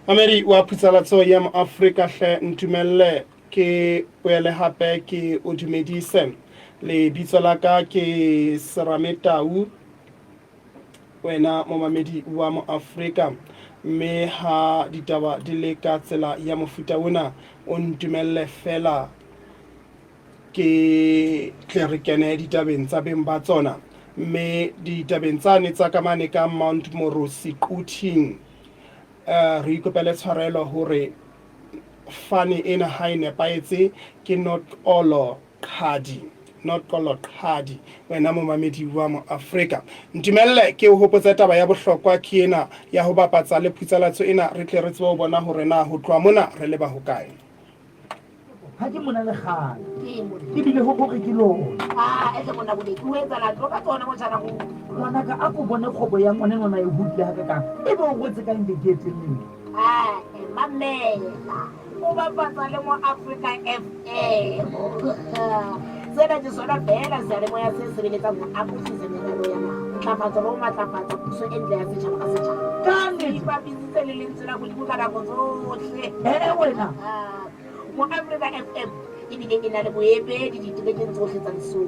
Mamedi wa Phutsalatso ya Moafrika hle ntumelle ke boele hape ke o dumedise. Lebitso la ka ke Serame Tau, wena momamedi wa Moafrika. Mme ha ditaba di le ka tsela ya mofuta ona, o ntumelle feela ke tle re kene ditabeng tsa beng ba tsona. Mme ditabeng tsane tsa ka mane ka Mount Morusi Quthing, re ikopele tshwarelo hore fane ena ha e nepahetse ke Noxolo Qhadi. Noxolo Qhadi, wena momamedi wa Moafrika. Ntumelle ke o hopotse taba ya bohlokwa ke ena ya ho bapatsa le phutsalatso ena re tle re tsebe ho bona hore na ho tloha mona re leba hokae. Ha ke mona le kgale. Ebile ho hore ke lona. Ah, ehle monna Boleki, o etsalang? Tlo ka tsona motjhana ruri. Ngwanaka, a ko bone kgwebo ya ngwanenwa na e hodile hakakang. Ebe o rwetse ka eng beke e telele? Ah, mamela. O bapatsa le mo Africa FM. Sena ke sona feela seyalemoya se sebeletsang ho akofisa merero ya naha, ntlafatso le ho matlafatsa puso e ntle ya setjhaba ka setjhaba. Ka nnete. Se ipapisitse le lentswe la Modimo ka nako tsohle. Ee wena. Moafrika FM ebile e na le boemedi diterekeng tsohle tsa Lesotho,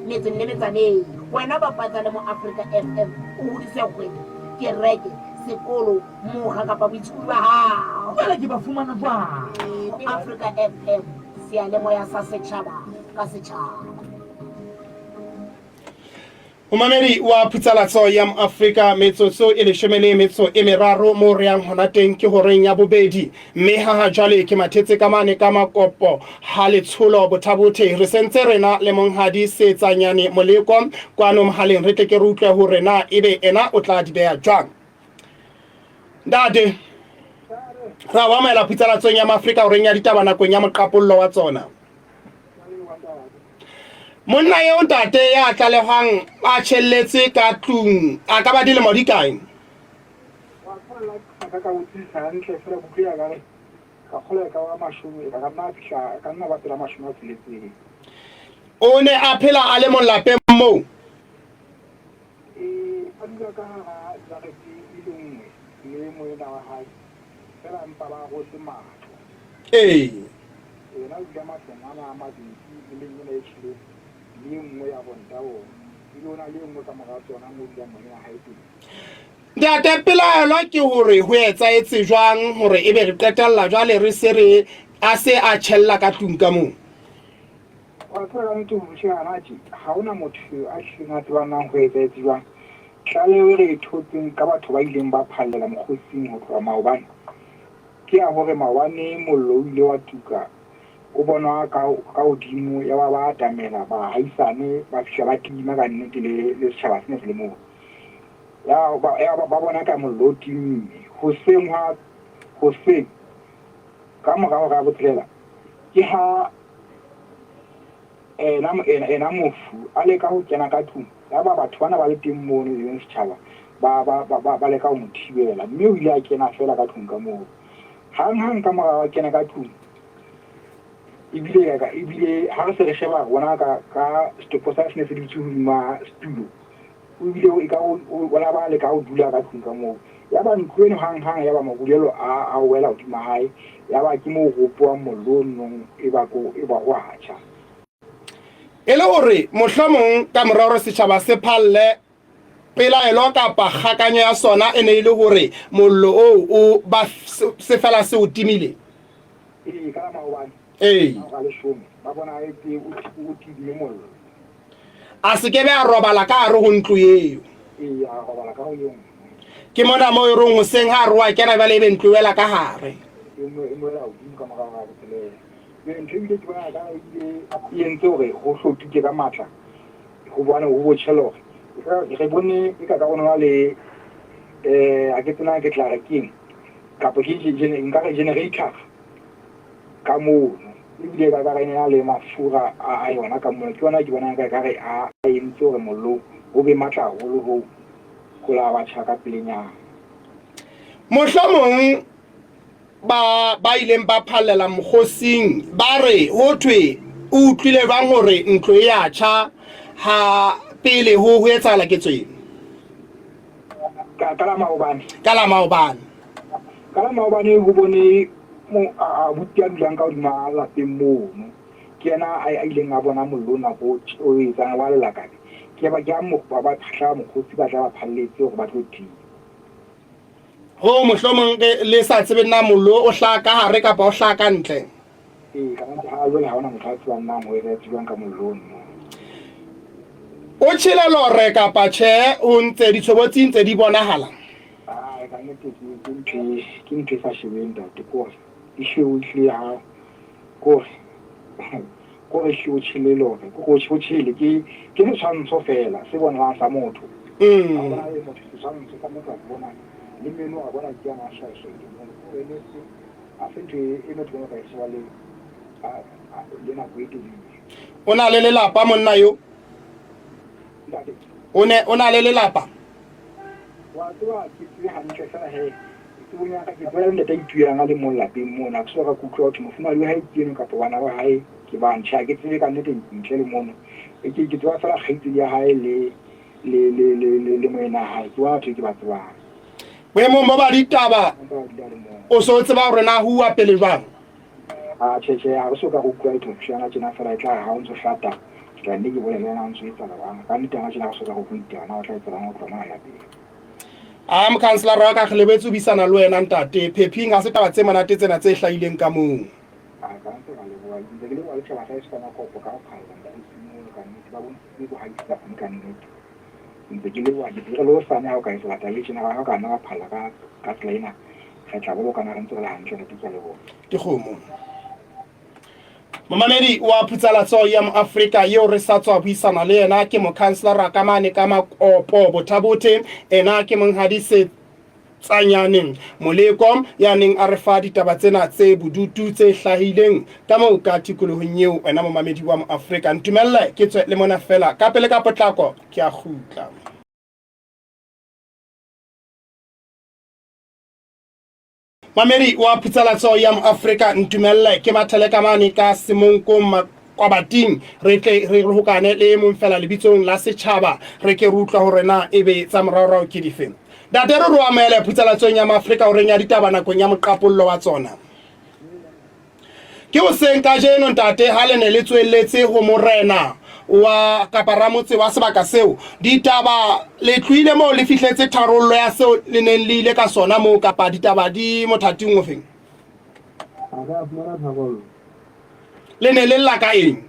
metseng le metsaneng. Wena bapatsa le Moafrika FM o hodise kgwebo, kereke, sekolo, mokga kapa boitshokodi ba hao. Jwale ke ba fumana jwang? Moafrika FM, seyalemoya sa setjhaba ka setjhaba. Momamedi wa Phutsalatso ya Moafrika, metsotso e leshome le metso e meraro moo re yang hona teng ke horeng ya bobedi, mme ha ha jwale ke mathetse ka mane ka makopo ha letsholo Bothabothe. Re sentse rena le monghadi Setsanyane Moleko kwano mohaleng, re tle ke re utlwe hore na ebe ena o tla di beha jwang. Ntate, ra o amohela Phutsalatsong ya Moafrika horeng ya ditaba nakong ya moqapollo wa tsona. Monna eo ntate ya tlalehwang a tjhelletse ka tlung a ka ba dilemo di kae? O ne a phela a le mong lapeng moo? Ee, a dula ka hara jarete e le nngwe le moena wa hae, feela empa ba arotse matlo. Ee. Yena o dula matlong ana a mabedi, e leng ena e tjheleng le e nngwe ya ronta ona. Ebile ho na le e nngwe ka mora tsona moo dulang moena wa hae teng. Ntate, pelaelo ke hore ho etsahetse jwang hore ebe re qetella jwale re se re a se a tjhella ka tlung ka moo? Wa tseba ka nnete ho fihlela hana tje, ha hona motho a hlileng a tsebang nang ho etsahetse jwang. Tlaleho e re e thotseng ka batho ba ileng ba phallela mokgosing ho tloha maobane, ke ya hore maobane mollo o ile wa tuka o bonwa ka ka hodimo yaba ba atamela baahisane ba fihla ba tima ka nnete le le setjhaba se ne se le moo. Ya ba ya ba bona ka mollo o timme. Hoseng hwa hoseng ka mora hora ya botshelela ke ha ena ena ena mofu a leka ho kena ka tlung yaba batho bana ba le teng mono e leng setjhaba ba ba ba ba leka ho mo thibela mme o ile a kena fela ka tlung ka moo. Hanghang ka mora wa kena ka tlung ebile ka ebile ha re se re sheba rona ka ka setopo sa se ne se dutse hodima setulo o bile o ka o la ba leka ho dula ka tlung ka moo. Yaba ntlo eno hanghang yaba marulelo a a wela hodima hae yaba ke moo ho ropoang mollo o nong e ba ko e ba ho a tjha. E le hore mohlomong ka mora hore setjhaba se phalle, pelaelo kapa kgakanyo ya sona e ne e le hore mollo oo o ba se fela se o timile? Ee, ka la maobane. Ee. Ka hora leshome ba bona etse o timme mollo. A se ke be a robala ka hare ho ntlo eo. Ee, a robala ka ho e nngwe. Ke mona moo e reng hoseng ha a re wa kena jwale ebe ntlo e wela ka hare. E mo wela hodimo ka mora hora ya botshelela. Jwale ntho ebile ke bona ekare ebile e entse hore ho hlopike ka matla hobane ho bo tjhela hore re bone e ka ka rona le ha ke tsena ke tla re keng kapa ke nka re generator ka mono ebile ka ka re na le mafura a yona ka mono ke yona ke bonang ka ekare a entse hore mollo o be matla haholo hoo ho la wa tjha ka pelenyana. Mohlomong ba ba ileng ba phallela mokgosing ba re ho thwe o utlwile jwang hore ntlo e ya tjha ha pele ho ho etsahala ketso eno? Ka la maobane. Ka la maobane. Ka la maobane ho bone abuti a dulang ka hodima lapeng mono. Ke yena a ileng a bona mollo o nako o etsang wa lelakabe. Ke ba ke ha ba hlaba mokgosi ba tla ba phalletse hore ba tlo tima. Hoo mohlomong le sa tsebe na mollo o hlaha ka hare kapa o hlaha ka ntle. Ee, ka nnete ha jwale ha hona motho a tsebang na ho etsahetse jwang ka mollo ono. O tjhele lore kapa tjhe, o ntse ditshobotsi ntse di bonahala? Ae, ka nnete ke ke ntho e ke ntho e sa shebeng ntate, ke hore ehlile o ehlile ha ke hore ke hore ehlile o tjhele lore, ke hore o tjhele ke ke setshwantsho feela se bonahalang sa motho. Ha o bona motho setshwantsho sa motho a se bonang le meno a bona ke ana a hlahihlahile mono, ke hore e ne se Ha se ntho e motho a ka e sheba le le nako e telele. O na le lelapa monna yo? Ntate. O ne o na le lelapa? Wa tseba ke tsebe hantle fela he tsebong ya ka ke tseba le ntate a ituelang a le mong lapeng mona. Ke so ka ke utlwa ho thwe mofumahadi wa hae ke eno kapa bana ba hae ke bang. Tjhe, ha ke tsebe ka nnete ntle le mono. Ke ke tseba fela kgaitsedi ya hae le le le le le le moena hae. Ke bona batho e ke ba tsebang. Boemong bo ba ditaba, o se o tseba hore na ho uwa pele jwang? A tjhe tjhe, ha re so ka re utlwa letho moshiana tjena fela e tla re ha o ntso hlata, ke tla nne ke bolele le wena ha o ntso etsahala jwang. Ka nnete hona tjena ha re so ka re utlwa ditaba na o tla etsahalang ho tloha mona ho ya pele. A mokhanselara wa ka re lebetse ho buisana le wena ntate. Phephing ha se taba tse monate tsena tse hlahileng ka moo. A ka nnete ra leboha. Ke ntse ke leboha le tjhaba sa heso sa Makopo ka ho phalla ntate Simone ka nnete ba bontshitse bohaisane ka nnete. Ntse ke leboha ke re le hosane ha o ka etsahala taba e tjena ha o ka nna wa phalla ka ka tsela ena re tla bolokana re ntse re le hantle ntate ke a leboha. Dikgomo. Momamedi wa Phutsalatso ya Moafrika eo re sa tswa buisana le yena ke mokhanselara ka mane ka Makopo Bothabothe. Ena ke monghadi Setsanyane Moleko ya neng a re fa ditaba tsena tse bodutu tse hlahileng ka moo ka tikolohong eo. Wena momamedi wa Moafrika, ntumelle ke tswe le mona fela ka pele ka potlako, ke a kgutla. Mamedi wa Phutsalatso ya Moafrika, ntumelle ke mathele ka mane ka Semonkong Makwabating, re tle re hokane le e mong fela lebitsong la setjhaba, re ke re utlwa hore na ebe tsa moraorao ke dife. Ntate, re re o amohele Phutsalatsong ya Moafrika horeng ya ditaba nakong ya moqapollo wa tsona. Ke hoseng kajeno, ntate, ha le ne le tsoelletse ho morena wa kapa ramotse wa sebaka seo, ditaba le tlohile moo le fihletse tharollo ya seo le neng le ile ka sona moo, kapa ditaba di mothating ofeng? Ha re a fumana tharollo. Le ne le lla ka eng?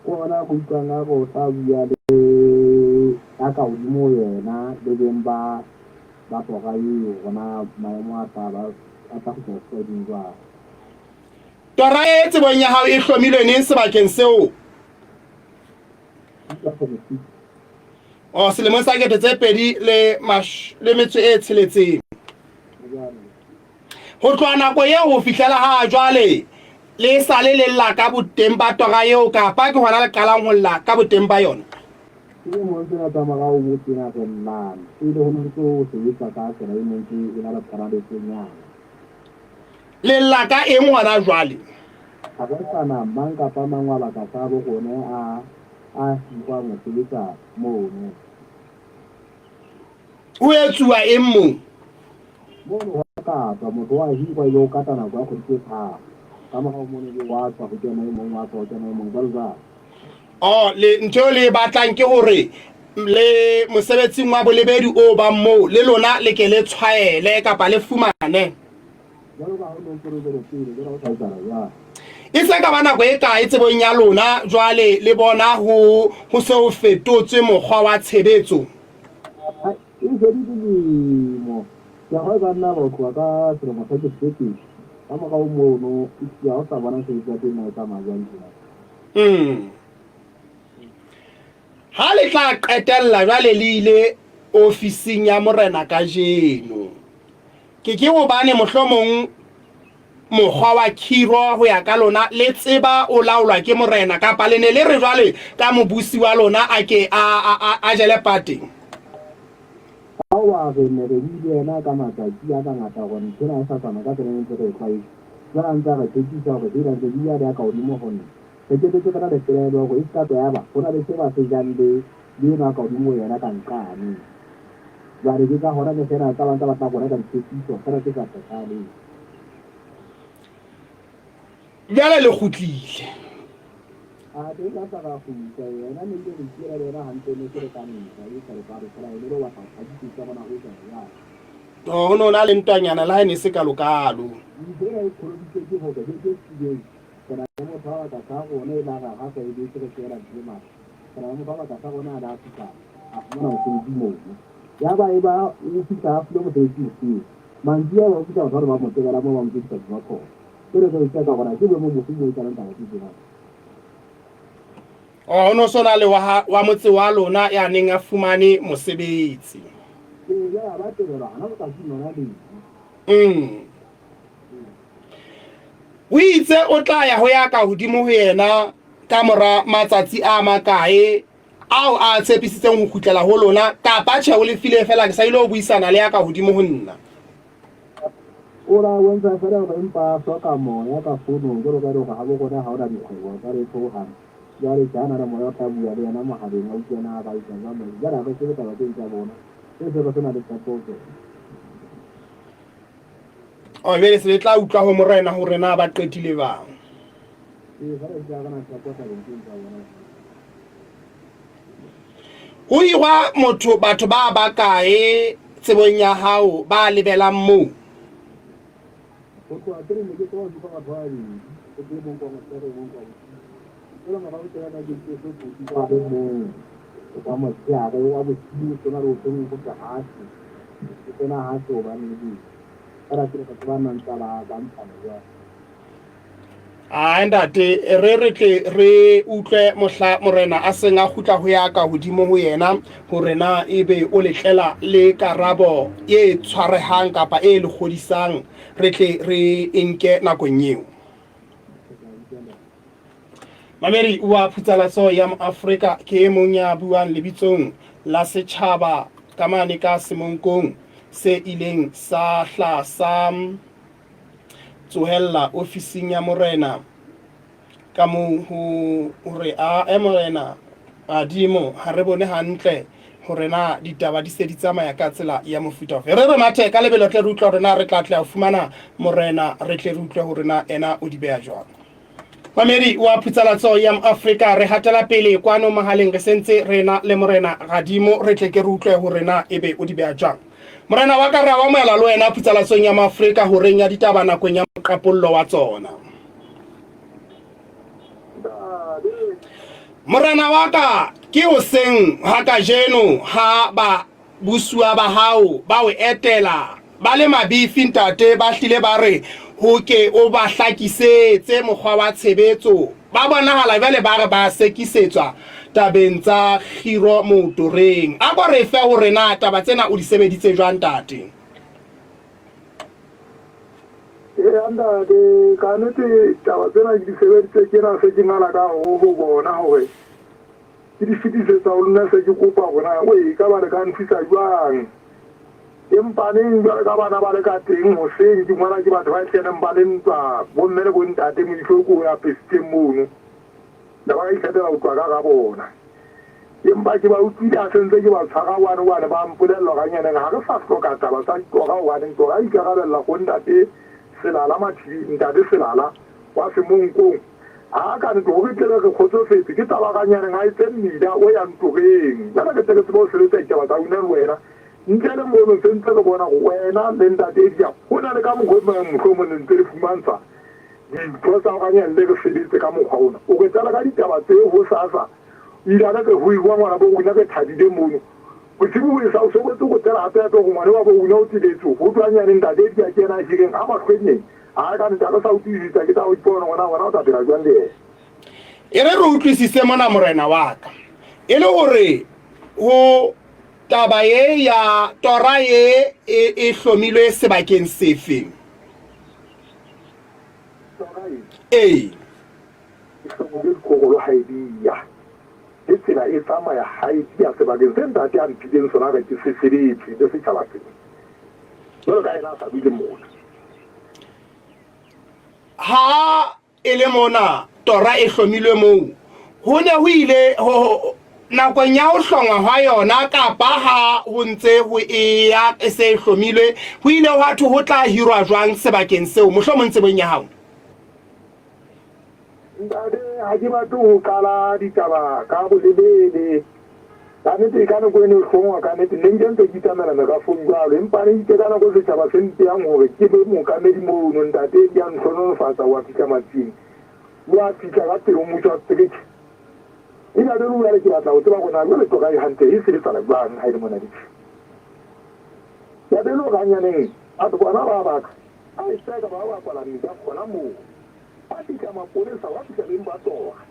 Ke hona re utlwang a re o tla bua le ya ka hodimo ho yena le beng ba ba tora eo hore na maemo a tla ba a tla kgutlela setlwaeding jwang. Tora e tsebong ya hao e hlomilwe neng sebakeng seo? Oh, selemong sa 2006. Ho tloha nako eo ho fihlela ha jwale, le sa le le lla ka boteng ba tora eo kapa ke hona le qalang ho lla ka boteng ba yona? Selemong sena sa morao mo tjena re llang, pele ho ntse ho sebetswa ka tsela e neng e na le qanabetsenyana. Le lla ka eng hona jwale? Ha re sa na mang kapa mang wa baka sa bo rona a a hirwang ho sebetsa mono. Ho etsuwa eng moo? Mono ho a katwa, motho wa hirwa ebe o kata nako ya kgwedi tse tharo. Ka morao mono ebe wa tswa ho kena e mong, wa tswa ho kena e mong, jwalo jwalo. Oh, le ntho eo le e batlang ke hore le mosebetsing wa bolebedi o bang moo le lona le ke le tshwaele kapa le fumane. Jwalo ka ha o ne o ntse re jwalo pele, jwale ho sa etsahala jwang? E se ka ba nako e kae tsebong ya lona jwale le bona ho ho se ho fetotswe mokgwa wa tshebetso? Hai, e se di dilemo. Ke a e ka nna ba ho tloha ka selemo sa 2000. Ka morao mono, ehlile ha o sa bona tshebetso ya teng na e tsamaya jwang tjena. Ha le tla qetella jwale le ile ofising ya morena kajeno, ke ke hobane mohlomong mokgwa wa khiro ho ya ka lona le tseba o laolwa ke morena, kapa le ne le re jwale ka mobusi wa lona a ke a jele pateng? Aowa, re ne re buile yena ka matsatsi a mangata hore ntho ena ha e sa tsamaya ka tsela e ntse re e tlwaetse. Jwale a ntse a re tshepisa hore hela ntse di ya le ya ka hodimo ho nna. Re qetetse re na le pelaelo ya hore e se ka tswa yaba ho na le se ba se jang le le enwa ka hodimo ho yena ka nqane. Jwale ke ka hona mehla ena tsa bang tsa batla go reka ditshepiso fela tse sa phethahaleng. Bjale le kgutlile. A teng ka sa ra kgutla yena ne ile re ipuela le yena hantle ne se re ka mehla e sa re pare fela ene le batla go phadisetsa bona go tswa jwang. Ho no na le ntwanyana le ha e ne se kalokalo. Ntho ena e kholoditswe ke hore beke e fetileng re na le motho wa baka sa rona e la ra ha sa e bese re tsoela ntle matla. Re na le motho wa baka sa rona a le a fihla a fumana mosebetsi mono. Yaba e ba o fihla a filwe mosebetsi hoseng. Mantsiboya ba o fihla batho ba re ba mo tebela moo ba mo tsebisa dimakholo. Jwale re tseka hore na ke boemong bofe bo etsahalang taba tse tjena. Oh, ho no so na le wa, wa motse wa lona ya neng a fumane mosebetsi. Ee, jwale a ba tebelwa hona botsatsing lona lena. O itse o tla ya ho ya ka hodimo ho yena ka mora matsatsi a makae ao a tshepisitseng ho kgutlela ho lona, kapa tjhe o le file feela ke sa ile ho buisana le ya ka hodimo ho nna. O la bontsha feela hore empa a hloka moya ka founong jwalo ka e le hore habo rona ha hona dikgwebo tsa letho hohang. Jwale tjhe ha na le moya o tla bua le yena mohaleng a utlwe na ba etsa jwang ba jwale ha re tsebe taba tseno tsa bona tse se re sena le tshepo ho tsona. Oh, jwale se le tla utlwa ho morena hore na ba qetile bang. Ee, feela tje ha re na tshepo tabeng tseno tsa bona. Ho hirwa motho batho ba bakae tsebong ya hao ba lebelang moo? Ho tloha pele ne ke tseba ho supa batho ba babedi, ho teng e mong kwa motshehare e mong kwa bosiu. Jwale morao tjena ka ke ntse ke kwa le mong wa motshehare wa bosiu o tsena le o feng ho tla hase. O tsena hase hobane e le fela ke re ba nang tsa ba ba ntshana jwale. Ai ntate, re re tle re utlwe mohla morena a seng a kgutla ho ya ka hodimo ho yena hore na ebe o letlela le karabo e tshwarehang kapa e le kgodisang, re tle re e nke nakong eo. Mamedi wa Phutsalatso ya Moafrika ke e mong ya buang lebitsong la setjhaba ka mane ka Semonkong se ileng sa hla sa tsohella ofising ya morena ka moo ho hore a e morena Adimo ha re bone hantle hore na ditaba di se di tsamaya ka tsela ya mofuta ofe. Re re mathe ka lebelo tle re utlwe hore na re tla tla fumana morena, re tle re utlwe hore na ena o di beha jwang. Mamedi wa Phutsalatso ya Afrika, re hatela pele kwano mohaleng, re sentse re na le morena Radimo, re tle ke re utlwe hore na ebe o di beha jwang. Morena wa ka, re a o amohela le wena Phutsalatsong ya Maafrika horeng ya ditaba nakong ya moqapollo wa tsona. Morena wa ka, ke hoseng ha kajeno ha ba busuwa ba hao ba o etela ba le mabifi ntate, ba hlile ba re ho ke o ba hlakisetse mokgwa wa tshebetso. Ba bonahala jwale ba re ba sekisetswa tabeng tsa kgiro motoreng. A ko re fe hore na taba tsena o di sebeditse jwang ntate? Eya ntate, ka nnete taba tsena ke di sebeditse ke na se ke ngala ka ho ho bona hore ke di fetisetsa ho lona, se ke kopa hore na oe e ka ba le ka nthusa jwang. Empa neng jwale ka bana ba le ka teng hoseng ke ngwana ke batho ba keneng ba le ntwa bomme le bontate moifo ko o apesitseng mono. Da ba ka ikgethela ho tloha ka hara bona. Empa ke ba utlwile ha sentse ke ba tshwara wane wane ba mpolella hore nyaneng ha re sa hloka taba tsa tora hobane tora e ikarabella go ntate Selala Mathibi, ntate Selala wa Semonkong. Ha ka ntlo ho re tle re kgotsofetse ke taba ga nyaneng ha e tse mmila o yang toreng. Jwale re tle re tsebe ho sebetsa ditaba tsa rona le wena. Ntle le mono se ntse re bona hore wena le ntate Elia ho na le ka mokgwa o mohlomong le ntse le fumantsha dintho tsa hore anyane le re sebetse ka mokgwa ona. O re tsela ka ditaba tse ho sasa ilane re ho iwa ngwana bo rona re thabile mono. Bosibu bo esa o so botse go tsela hape hape gore ngwana wa bo rona o tseletse ho tswa nyane ntate Elia ke yena a hireng a mahlwenyeng. Ha ka ntate sa utlwisisa ke tla o ipona ngwana wena o tla phela jwang le yena. E re re utlwisise mona morena wa ka. E le hore ho Taba ye ya tora ye e, e hlomilwe sebakeng sefe? Tora ye Ee. e hlomilwe dikorolo ha e dia, le tsela e tsamaya ha e dia sebakeng se ntate a mphileng sona hore ke se sebetse le setjhaba sena, jwalo ka yena a sa dule mona. Ha E le mona tora e hlomilwe moo, ho ne ho ile ho, Nakong ya ho hlongwa hwa yona kapa ha ho ntse ho eya e se e hlomilwe, ho ile hwa thwe ho tla hirwa jwang sebakeng seo, mohlomong tsebong ya hao? Ntate, ha ke batle ho qala ditaba ka bolelele. Ka nete, ka nako eno e hlongwa, ka nete, ne nke ntse ke itsamaela merafong jwalo. Empa ne itse ka nako setjhaba se mpeyang hore ke be mookamedi mono, ntate, di a ntlhonolofatsa, wa fihla matsing, wa fihla ka pele ho mmuso wa setereke. Ebile le jwale ke batla ho tseba hore na jwale tora e hantle e sebetsana jwang ha e le mona ditjhe. Ya be le hore hanyaneng batho bona ba baka a e hleka ba ba kwala mmila gona moo. Ba fihla mapolesa ba fihla beng ba tora.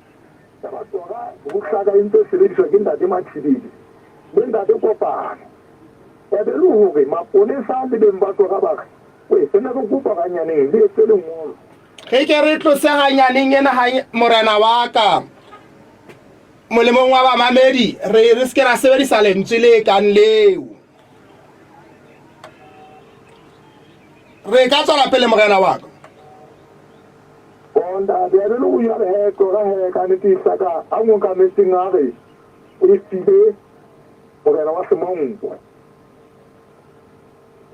Ya ba tora ho hlaka e ntse e sebediswa ke ntate Mathibeli le ntate Kopano. Ya be le hore mapolesa le beng ba tora ba re, We, re ne re kopa hore hanyaneng le etse lengolo. Re ke re tlose hanyaneng ena ha morena wa ka molemong wa bamamedi re re se ke ra sebedisa lentswe le kang leo. Re ka tswela pele morena wa ka. Ntate ya be le go jale he tloga he ka nete e hlaka a nkokametseng a re o e file morena wa Semonko.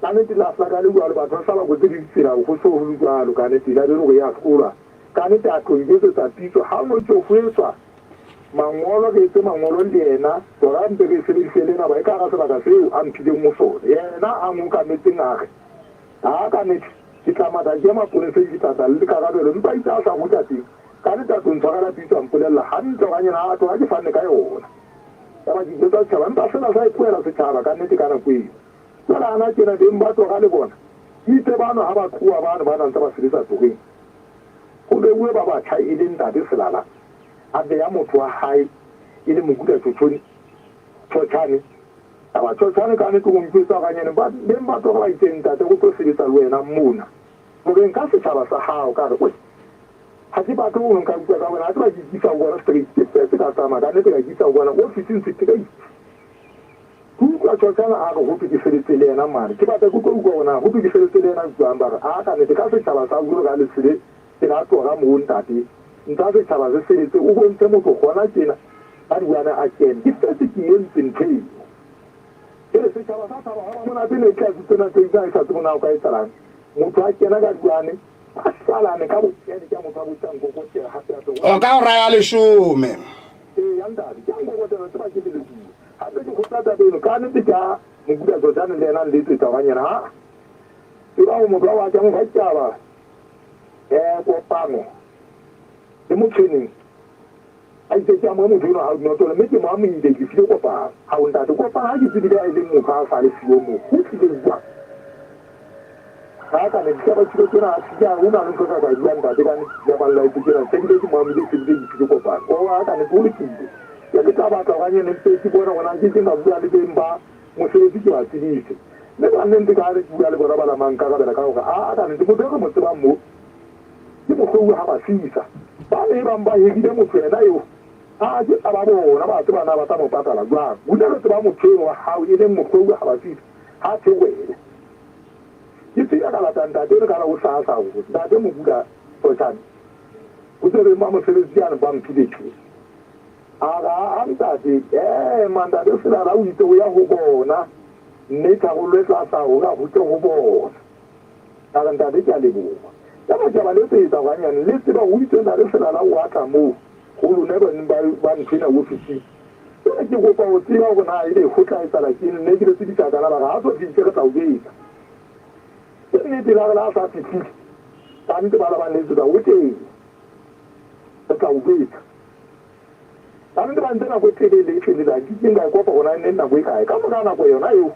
Ka nete la hlaka le jwalo, batho ba sa ba kwetse le ditsela ho so ho le jwalo. Ka nete la be le hore ya hlolwa. Ka nete a tlo nketsetsa pitso ha no tso ho etswa mangolo, re etse mangolo le yena hore a mpe re sebedise le ena, ba e ka hara sebaka seo a mphileng ho sona. Yena a nkokametseng a re, Ha ka nete ke tla matha ke ye maponeseng ke tla tla le karabelo. Empa itse a sa kgutla teng, ka nete a tlo ntshwarela pitso a mpolella hantle hore anyena a tloha ke fanne ka yona. Yaba ke jwetsa setjhaba, empa sena sa e tlohela setjhaba ka nnete ka nako eo. Jwale hana tjena beng ba tora le bona, itse bano ha ba tloha bano ba na ntse ba sebetsa toreng, ho beuwe ba batjha e le ntate Selala a beya motho wa hae e le Mokuta Tjhotjhone, Tjhotjhane. Yaba Tjhotjhane ka nnete o ntjwetsa hore anyane ba beng ba tora ba itse ntate re tlo sebetsa le wena mona toreng ka setjhaba sa hao. Ka re, Oe, ha ke batle ho nka utlwa ka wena, a tseba ke ikisa ho bona straight, ke fetse ka tsamaya ka nnete ka ikisa ho bona ofising straight. Ke utlwa Tjhotjhana a re hothwe ke sebetse le yena mane. Ke batla ke tlo utlwa hore na hothwe ke sebetse le yena jwang. Ba re, Aa ka nnete ka setjhaba sa jwalo ka Lesele ke la tora moo ntate. Ntsha setjhaba se sebetse o bontshe motho gona tjena ka diwane a kene. Ke setse ke entse ntho eno. Jwale setjhaba sa thaba hwa ba monate ne tlase tsena tse itseng ha ke sa tsebe na ho ka etsahalang. Motho a kena ka diwane ba salane ka bokene ke ha motho a botsa nkokotela hape hape. O ka hora ya leshome. Eya ntate, ke a nkokotela tseba ke lelekile. Hape ke kgotla taba eno, ka nnete ke ha Mokuta Jordane le yena a nletsetsa hobane yena ha tseba hore motho wa wa ka mo fa taba kopano le Motshweneng. A itse ke amohe motho enwa ha o dinotolo mme ke mo amohile ke file kopano. Hao ntate, kopano ha ke tsebe le ha e leng motho a sa le siyo moo. Ho tlile jwang? Ha ka ne ditaba tshilo tsena a fika ho na le ntho ka ka bua ntate ka ne ya balla e tsena se bile ke mo amohile se bile ke file kopano. O ha ka ne ho lokile. Ke ke tla batla hore nyane mpe ke bona hore ke ke ka bua le beng ba mosebetsi ke ba tsebise. Mme ba nne ntse ka re bua le bona ba la mang karabela ka hore a ka nnete motho e re mo tsebang mo ke mohlouwa ha ba sisa. Ba ne bang ba hirile motho yena eo a ke taba bona ba tseba na ba tla mo patala jwang. Ruri re tseba motho eno wa hao e leng mohlouwa ha ba sisa ha theohele. Ke fika ka lata ntate eno ka la hosasa hore ntate Mokula Totjane ho tse beng ba mosebetsi yane ba mphile thuso. A re aa ntate, ema ntate Selala o itse o ya ho bona mme tharollo e tla hlaha hore a kgutle ho bona. Ka re ntate ke a leboha. Yaba ke a ba letsetsa hore hanyane le tseba ho itse ntate Selala o a tla moo ho lona baneng ba ntho ena ofising. Jwale ke kopa ho tseba hore na ebe ho tla etsahala keng mme ke le tsebisa kana ba re ha so fihlile re tla o jwetsa. Ke nnete la re la sa fihlile ba ntse ba la ba letsetsa o teng re tla o jwetsa. Ba ntse ba ntse nako e telele e telele ha ke keng ka e kopa hore na e ne nako e kae. Ka mora nako yona eo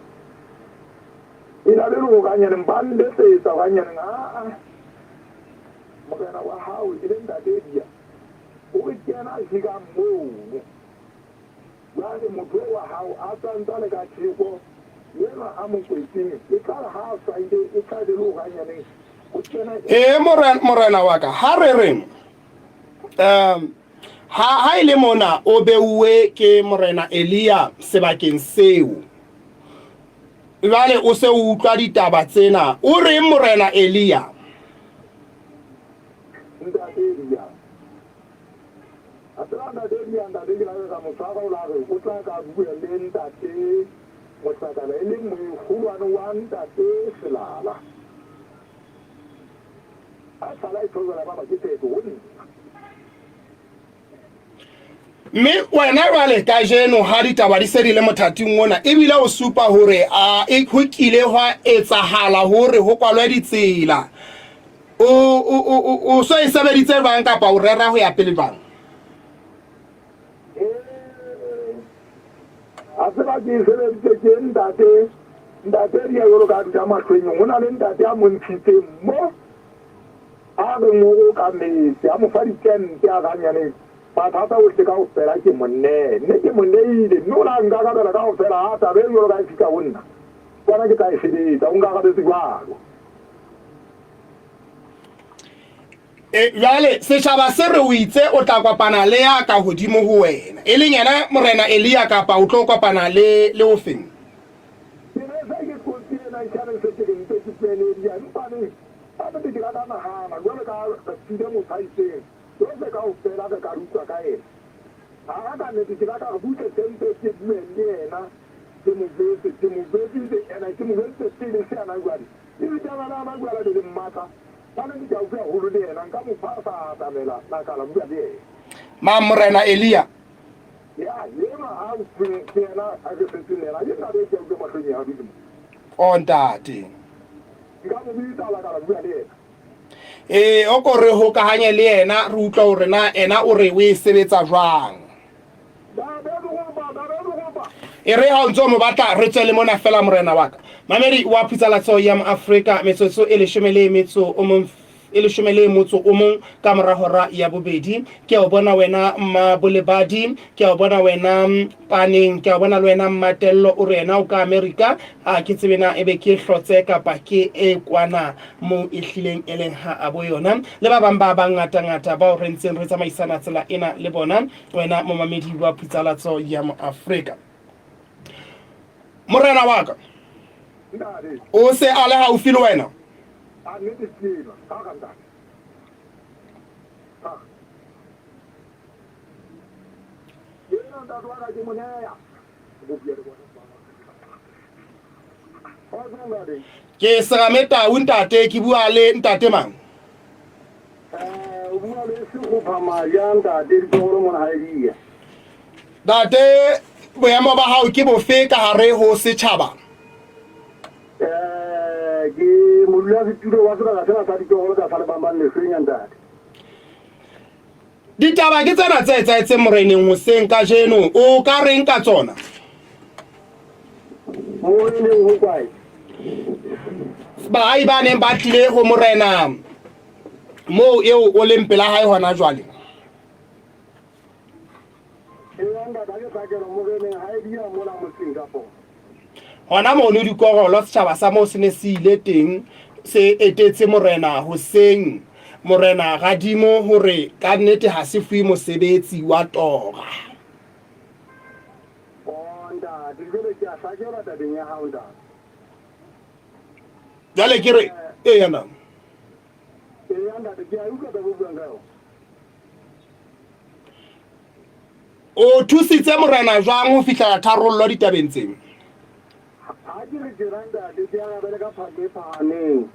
e la be le hore hanyaneng ba nletsetsa hore hanyaneng aa morena wa hao e le ntate Elia o re kena a hirang mono. Jwale motho eo wa hao a tswa ntsa le ka theko enwa a mo kwetseng e tla re ha a swaile e tla be le hore hanyaneng ho kena Ee, morena wa ka, ha re re um ha ha e le mona o beuwe ke morena Elia sebakeng seo, jwale o se o utlwa ditaba tsena, o reng morena Elia? Ntate Elia. Tseba ntate Elia, ntate ke la ka mo tshwara o la re o tla ka bua le ntate Mohlakana e leng moholwane wa ntate Selala. A sala e thobela ba ba ke phetho ho nna. Mme wena jwale kajeno ha ditaba di se di le mothating ona, ebile o supa hore a e ho kile hwa etsahala hore ho kwalwe ditsela, o, o, o, o so e sebeditse jwang kapa o rera ho ya pele jwang? A tseba ke e sebeditse ke ntate, ntate Elia jwalo ka a dula mahlwenyong, ho na le ntate a mo ntshitseng mo a reng o o ka metse, a mo fa ditente a re nyaneng mathata ohle kaofela ke mo nee, mme ke mo neile, mme o la nkarabela kaofela ha taba e jwalo ka e fihla ho nna, bona ke tla e sebetsa, o nkarabetse jwalo. E, jwale setjhaba se re o itse o tla kopana le ya ka hodimo ho wena, e leng yena Morena Elia, kapa o tlo kopana le le ofeng? Ke ne se ke tlotse ena e se ke re mpe ke bue le Elia, empa neng ka nnete ke la ka nahana jwalo ka re file motho a itseng, tsohle kaofela re ka re utlwa ka yena. Ha ka nnete ke la ka re butle se mpe ke bue le yena, ke mo jwetse, ke mo jwetsitse ena, ke mo jwetsitse pele se ana jwale. Le ditaba la ana jwale be le mmatla, ka nnete ke haufi haholo le yena, nka mo fa a sa atamela la ka la bua le yena. Mang, Morena Elia? Ya, enwa ha utlweng ke yena a ke setseng le yena, ke ntate e ke a utlwa mahlong ya dutse mo. O ntate. Nka mo bitsa la ka la bua le yena. Ee, o ko re hokahanye le yena re utlwa hore na ena o re o e sebetsa jwang. E re ha o ntse o mo batla re tswe le mona fela morena wa ka. Mamedi wa Phutsalatso ya Moafrika, metsotso e leshome le metso o mong e leshome le motso o mong ka mora hora ya bobedi. Ke a o bona wena Mmabolebadi, ke a o bona wena Paneng, ke a o bona le wena Mmatello, o re yena o ka Amerika. A ke tsebe na ebe ke hlotse kapa ke e kwana moo e hlileng e leng ha a bo yona. Le ba bang ba bangatangata bao re ntseng re tsamaisana tsela ena le bona, wena momamedi wa Phutsalatso ya Moafrika. Morena wa ka, o se a le haufi le wena? A nnete ke enwa, ha ka ntate. Ha. Ke enwa ntate wa ka ke mo neya. Ke Serame Tau ntate, ke bua le ntate mang? O bua le Sekgopha Maja ntate, ditloholo mona ha Elia. Ntate, boemo ba hao ke bofe ka hare ho setjhaba? Ke modulasetulo wa sebaka sena sa ditloholo ka sa Lebambang Lehlwenya ntate. Ditaba ke tsena tse etsahetseng moreneng hoseng kajeno, o ka reng ka tsona? Moreneng ho kae? Baahi ba neng ba tlile ho morena moo eo o leng pela hae hona jwale. Hona mono dikorolo setjhaba sa moo se ne se ile teng se etetse morena hoseng, morena Radimo hore ka nnete ha se fuwe mosebetsi wa tora. Jwale ke re eya na. O thusitse morena jwang ho fihlela tharollo ditabeng tseo? Ha ke re tjena ntate, ke arabele ka phatlo e phahameng.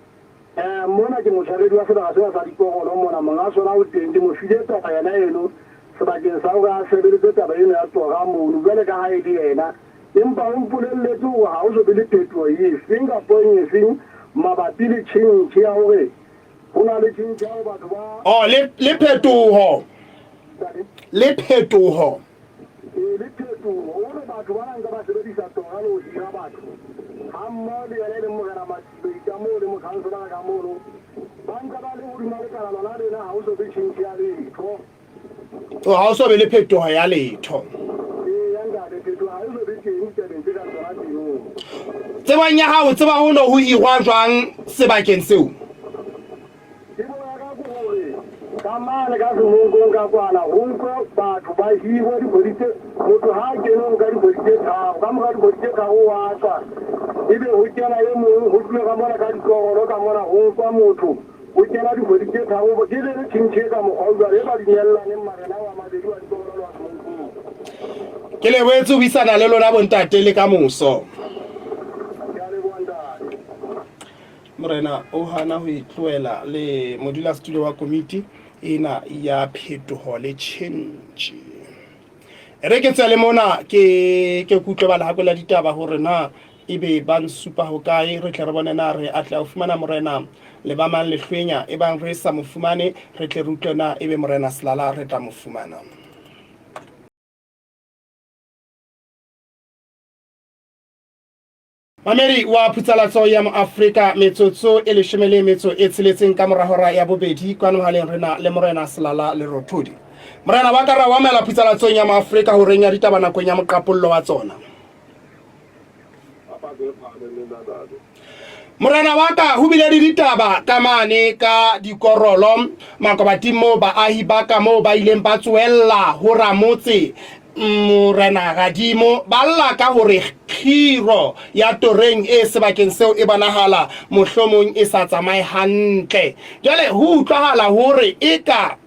Mona ke motshwaredi wa sebaka sena sa dikorolo mona, monga sona o teng, ke mo file taba yena eno sebakeng sa hore a sebeletse taba eno ya tora mono jwale ka ha e le yena. Empa o mpolelletse hore ha ho so be le phetoho efeng kapo efeng mabapi le tjhentjhe ya hore ho na le tjhentjhe ya hore batho ba. Oh, le, le phetoho. Le phetoho. Ee, le phetoho. O re batho bana nka ba sebedisa tora le ho hira batho ha mmoho le yena e leng Morena Mathibei ka moo le mokhanselara ka mono. Ba ntse ba le hodima lekala lona lena, ha ho so be tjhentjhe ya letho. O ha o so be le phetoho ya letho. Eya ntate, phetoho ha e so be teng ditabeng tse kang tsona tseno. Tsebong ya hao, tseba ho no ho hirwa jwang sebakeng seo? Tsebo ya ka ke hore ka mane ka semonkong ka kwana ho nkwe batho ba hirwe dikgwedi tse, motho ha a kene o nka dikgwedi tse tharo, ka mora dikgwedi tse tharo wa tswa, ebe ho kena e mong, ho tluwe ka mona ka dikorolo ka mona ho nkwa motho. Ho kena dikgwedi tse tharo ke le le tjhentjhe ka mokgwa o jwalo e ba dumellaneng marena wa. Ke lebohetse ho buisana le lona bontate le ka moso. Morena o hana ho itlohela le modulasetulo wa komiti ena ya phetoho le tjhentjhe. E re ke tswele mona ke ke kutlwe ba lehakwe la ditaba hore na ebe ba nsupa hokae, re tle re bone na re atleha ho fumana morena le ba mang lehlwenya. Ebang re sa mo fumane, re tle re utlwe na ebe morena Selala re tla mo fumana. Mamedi wa phutsalatso ya Moafrika, metsotso e leshome le metso e tsheletseng ka mora hora ya bobedi, kwano mohaleng re na le morena Selala Lerothodi. Morena wa ka ra o amela phutsalatsong ya Moafrika horeng ya ditaba nakong ya moqapollo wa tsona. Morena wa ka, ho bile le ditaba ka mane ka dikorolo makobating moo baahi ba ka moo ba ileng ba tsoella ho ramotse Morena Radimo ba lla ka hore kgiro ya toreng e sebakeng seo e bonahala mohlomong e sa tsamaye hantle. Jwale ho utlwahala hore eka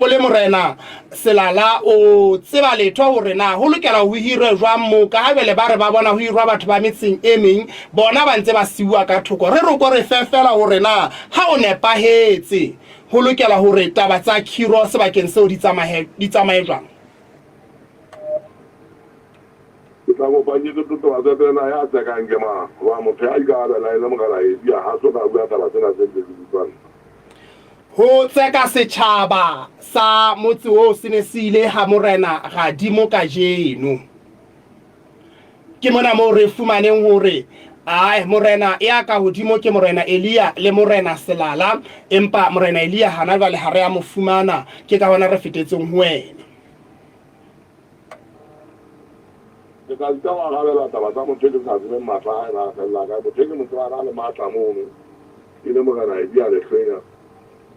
O le morena Selala o tseba letho hore na ho lokela ho hirwe jwang moo, ka ha jwale ba re ba bona ho hirwa batho ba metseng e meng, bona ba ntse ba siuwa ka thoko. Re re o ko re fe feela hore na ha o nepahetse ho lokela hore taba tsa khiro sebakeng seo di tsamaye di tsamaye jwang. Ke tla kopa ke ke totobatse pele na ya tsekang ke mang, hoba motho ya ikarabelang e le morena Elia ha so ka a bua taba tsena tse ntse ke di utlwa nna. Ho tseka setjhaba sa motse oo se ne se ile ha Morena Radimo kajeno. Ke mona moo re fumaneng hore ae morena ea ka hodimo ke Morena Elia le Morena Selala, empa Morena Elia hana jwale ha re a mo fumana, ke ka hona re fetetseng ho wena. Ke tla sita ho arabela taba tsa motho e ke sa tsebeng matla a hae na a fella kae. Motho e ke mo tsebang a le matla mono e le Morena Elia Lehlwenya.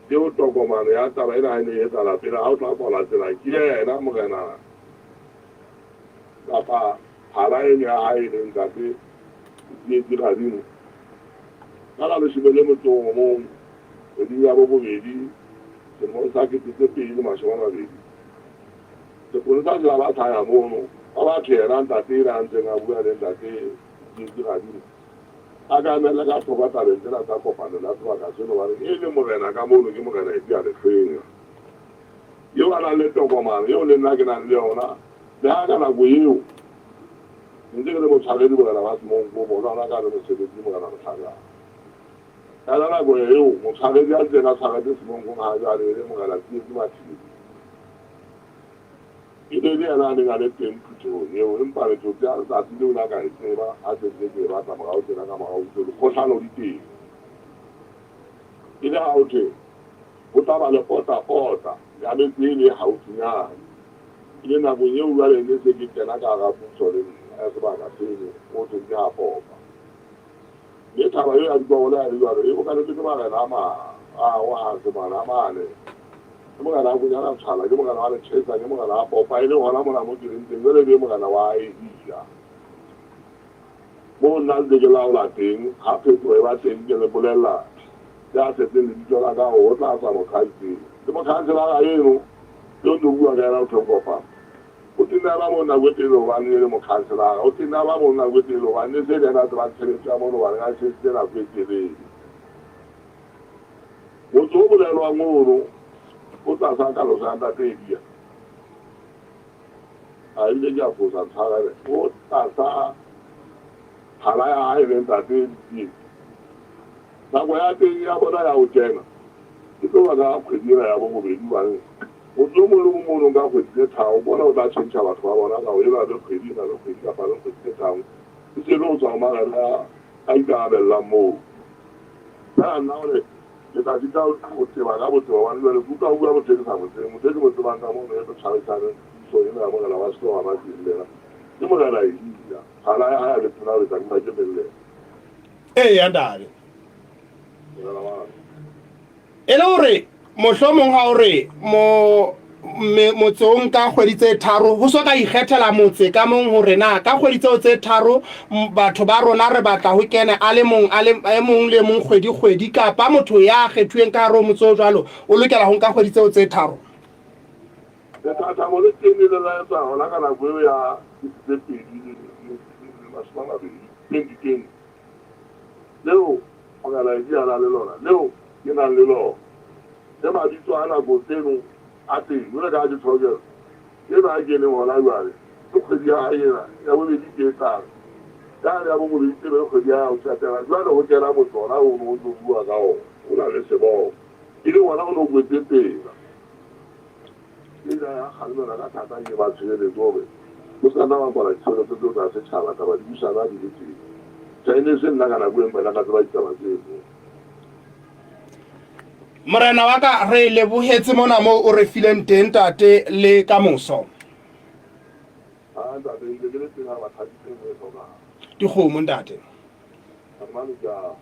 Eo tokomane ya taba ena ha e ne e etsahala pele ha o tla kwala tsela ke yena Morena kapa phala eno ya hae e leng Ntate Tsietsi Radimo. Ka la leshome le motso o mong kgweding ya bobobedi selemong sa 2020. Sepolesa se la ba sa ya mono, ba batho yena ntate ena a ntseng a bua le ntate Tsietsi Radimo a ka emelle ka thoko tabeng tsena tsa kopanelo ya sebaka seno hobane e le morena ka mono ke morena Elia Lehlwenya eo a nang le tokomane eo le nna ke nang le yona le ha ka nako eo ke ntse ke le motshwaredi morena wa Semonko bona ona ka le mosebetsi morena Motlhakane ka yona nako eo motshwaredi a ntseng a tshwaretse Semonkong ha jwale e le morena Tsietsi Mathibeli E ne e le yena a neng a le teng phuthehong eo, empa metsotso ya letsatsi leo na ka e tseba ha se ntse ke e batla morao tjena ka morao ho thwe dikgohlano di teng. E le ha ho thwe ho tla ba le ota-ota ya metse eno e haufinyane. E le nakong eo jwale ne se ke kena ka hara puso le nna ya sebaka seno ho thweng ke ha Popa. Mme thaba eo ya Dikobolo ya le jwalo e bokanetswe ke marena a mararo a semana a mane. Ke morena wa Konyana Tshwala, ke morena wa Lechesa, ke morena wa Popa, e leng hona mona mo ke leng teng jwale e be morena wa Elia. Moo nna ntse ke laola teng, ha phetoho e ba teng ke le bolella ya setseng lebitso la ka hore ho tla tswa motho a itseng. Ke mokhanselara eno eo ntse o bua ka yena ho thweng Kopano. O tenne a ba moo nako e telele hobane e le mokhanselara. O tenne a ba moo nako e telele hobane e se e le yena a tsebang tshebetso ya mono hobane a sebeditse nako e telele. Motse o bolelwang ono o tlasa kaloso ya Ntate Elia. A ebile ke a fosa, ntshwarele. O tlasa phala ya hae le Ntate Ditsietsi. Nako ya teng ya bona ya ho kena e tlo ba ka kgwedi ena ya borobedi hobane motse o mong le o mong o nka kgwedi tse tharo bona o tla tjhentjha batho ba bona ka ho eba le kgwedi ena le kgwedi kapa le kgwedi tse tharo e se le ho tswa ho marena a ikarabellang moo. Feela nna hore ke tla sita ho teba ka botebo hobane jwale ke utlwa ho bua motho e ke sa mo tsebeng. Motho e ke mo tsebang ka mono e re tshwarisaneng puso ena ya morena wa Selowa Matsing lena ke morena Elia. Phala ya hae a le tona ho etsa ke ke mellelo. Eya ntate. Morena wa ka. E le hore mohlomong ha o re mo motse o nka kgwedi tse tharo ho so ka ikgethela motse ka mong hore na ka kgwedi tseo tse tharo batho ba rona re batla ho kene a le mong a le e mong le mong kgwedi kgwedi kapa motho ya kgethuweng ka hare ho motse o jwalo o lokela ho nka kgwedi tseo tse tharo. Lethathamo le teng le ile la etsa hona ka nako eo ya 2020, 2020, leo Morena Elia a nang le lona, leo ke nang le lona. Le mabitso a nako tseno a teng, jwalo ka ha ke tjho ena a keneng hona jwale, ke kgwedi ya hae ena ya bobedi ke e tlang. Yane ya bobedi e be kgwedi ya ho qetela. Jwale ho kena motho ona o no o tlo bua ka ona, o na le seboko. E leng ona o no kwetse tsela. E ile ya kgalemela ka thata ke ba tshireletso hore o se ka nna wa kwala ditshebeletso tseo tsa setjhaba taba di busana di le teng. Tjhe, e ne e se nna ka nako e empa ka tseba ditaba tseno. Morena wa ka, re lebohetse mona moo o re fileng teng, Ntate, le ka moso. Ah, ntate, ntse ke le teng ha ba thabile e hlokang. Dikgomo, ntate. Amane ja.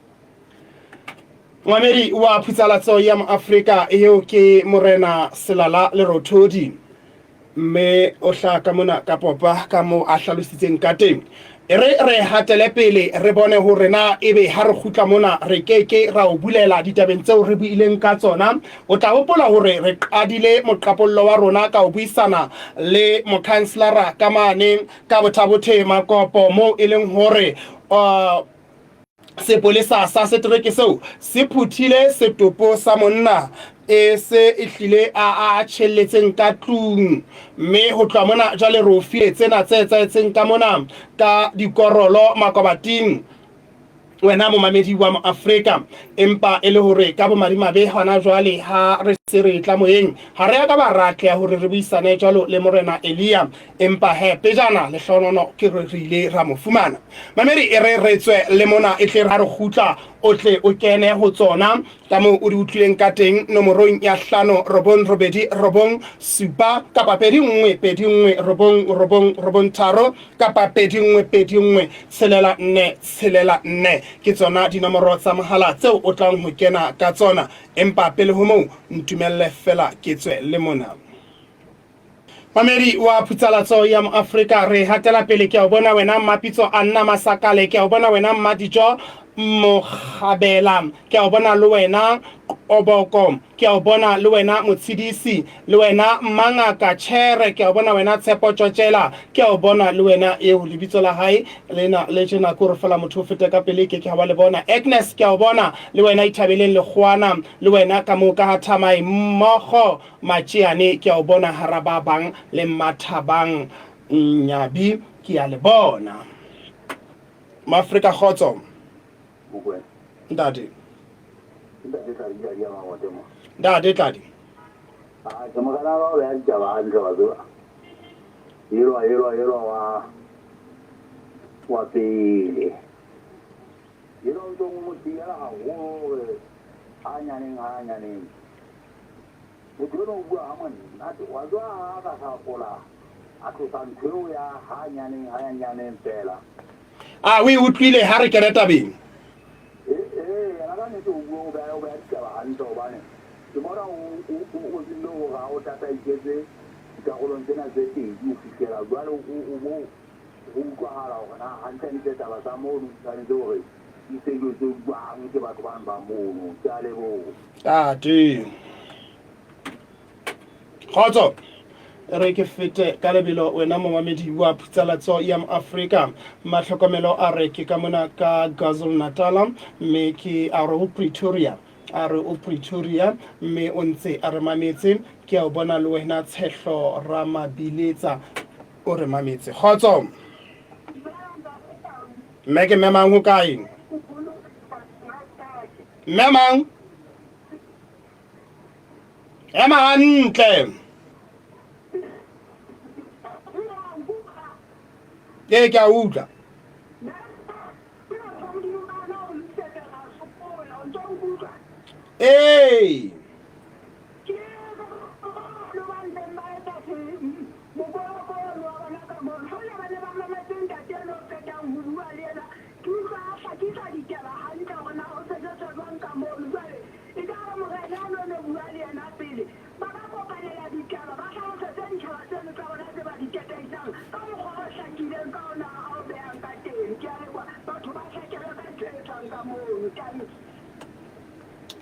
Momamedi wa Phutsalatso ya Moafrika, eo ke Morena Selala Lerothodi, mme o hlaha ka mona ka popa ka moo a hlalositseng ka teng. E re re hatele pele re bone hore na ebe ha re kgutla mona re ke ke ra o bulela ditabeng tseo re buileng ka tsona. O tla hopola hore re qadile moqapollo wa rona ka ho buisana le mokhanselara ka mane ka Bothabothe Makopo moo e leng hore uh, Sepolesa sa setereke seo se phuthile setopo sa monna e se e hlile a a tjhelletseng ka tlung, mme ho tloha mona jwale re o file tsena tse etsahetseng ka mona ka dikorolo makobating, wena momamedi wa Moafrika. Empa e le hore ka bomadimabe hona jwale ha re se re tla moyeng, ha re a ka ba ra atleha hore re buisane jwalo le Morena Elia. Empa he, pejana, lehlohonono ke re re ile ra mo fumana. Mamedi, e re re tswe le mona, e tle re ha re kgutla, o tle o kene ho tsona ka moo o di utlwileng ka teng nomorong ya 5 9 8 9 7 kapa 2 1 2 1 9 9 9 3 kapa 2 1 2 1 6 4 6 4. Ke tsona dinomoro tsa mohala tseo o tlang ho kena ka tsona. Empa pele ho moo, ntumelle feela ke tswe le mona. Mamedi wa Phutsalatso ya Moafrika, re hatela pele. Ke a o bona wena Mmapitso Anna Masakale, ke a o bona wena Mmadijo Mokgabela, ke a o bona le wena Qoboko, ke a o bona le wena Motshidisi, le wena Mmangaka Chere, ke a o bona wena Tshepo Tjotjela, ke a o bona le wena eo lebitso la hae lena le tjena ke hore fela motho o fete ka pele ke ke ha wa le bona. Agnes, ke a o bona le wena Ithabeleng Lekgowana, le wena ka moo ka ha Thamae mmogo Matšeane, ke a o bona hara ba bang, le Mmathabang Nyabi, ke a le bona. Maafrika kgotso. Ntate. Ntate Tladi, Tladi ya Mangote mo. Ntate Tladi. Ah, ke morena ba o beha ditaba hantle wa tseba. Elwa, elwa, elwa wa wa pele. Elwa o ntse o mo tiela haholo hore ha nyaneng ha nyaneng. Motho enwa o bua ha monate wa tseba ha a ka hlakola a tlosa ntho eo ya ha nyaneng ha nyaneng fela. A o e utlwile ha re kene tabeng? Ee, ee, yena ka nnete o bua o beha o beha ditaba hantle hobane ke mona o o o o tsebile hore ha o tataisetse dikarolong tsena tse pedi ho fihlela jwale o o bo ho utlwahala hore na hantlentle taba tsa mono di tshwanetse hore di sebetse jwang ke batho bano ba mono. Ke a leboha. Tate. Kgotso. E re ke fete ka lebelo wena momamedi wa Phutsalatso ya Moafrika. Matlhokomelo a re ke ka mona ka KwaZulu Natala mme ke a re o Pretoria. A re o Pretoria mme o ntse a re mametse. Ke a o bona le wena Tshehlo Ramabiletsa o re mametse. Kgotso. Mme ke mme mang ho kae? Mme mang? Ema hantle. Ee, ke a utlwa. Ee.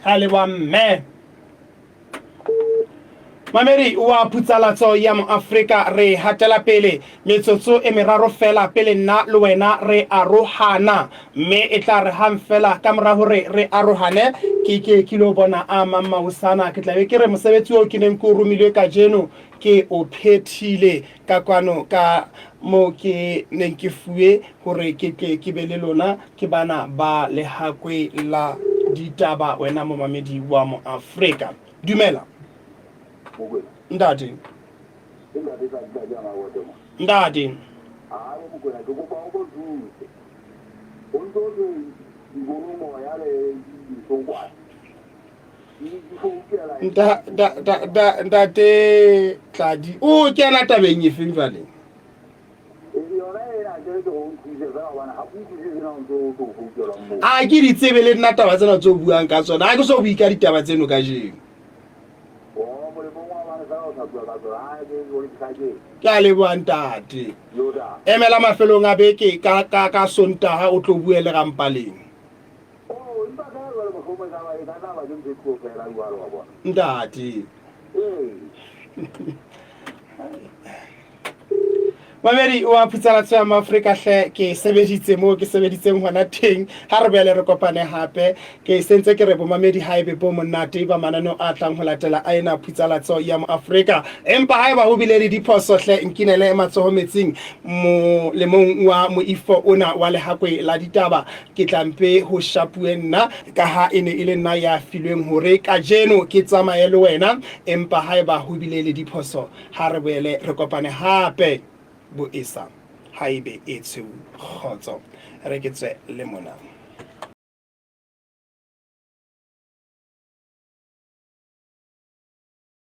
Re a leboha mme. Mamedi wa Phutsalatso ya Moafrika, re hatela pele metsotso e meraro feela pele nna le wena re arohana. Mme e tla re hang feela ka mora hore re arohane, ke ke ke lo bona a mang maosana. Ke tla be ke re mosebetsi oo ke neng ke o romilwe kajeno ke o phethile ka kwano ka moo ke neng ke fuwe hore ke tle ke be le lona ke bana ba Lehakwe la Ditaba, wena momamedi wa Moafrika. Dumela. Mokwena. Ntate. Ke ntate tsa ntate ya mabote mo. Ntate. A le Mokwena ke kopa o ko thuse. O ntse o thwe dibono moya le disokwane. Di foukela. Nta da da da ntate Tladi. O kena tabeng efeng jwale? A ke di tsebe le nna taba tsena tse o buang ka tsona. Ha ke so bue ka ditaba tseno kajeno. Ke a leboha ntate. Emela mafelong a beke ka ka ka Sontaha o tlo bue le Rampaleng. Ntate. Mamedi wa Phutsalatso ya Maafrika hle ke sebeditse moo ke sebeditseng hona teng. Ha re boele re kopane hape. Ke sentse ke re bomamedi haebe bo monate ba mananeo a tlang ho latela a ena Phutsalatso ya Moafrika. Empa haeba ho bile le diphoso hle nkinele matsoho metsing molemong wa moifo ona wa Lehakwe la Ditaba. Ke tla mpe ho shapuwe nna ka ha e ne e le nna ya filweng hore kajeno ke tsamaye le wena. Empa haeba ho bile le diphoso Ha re boele re kopane hape, boesa haebe e tshweu kgotso. Re ke tswe le mona.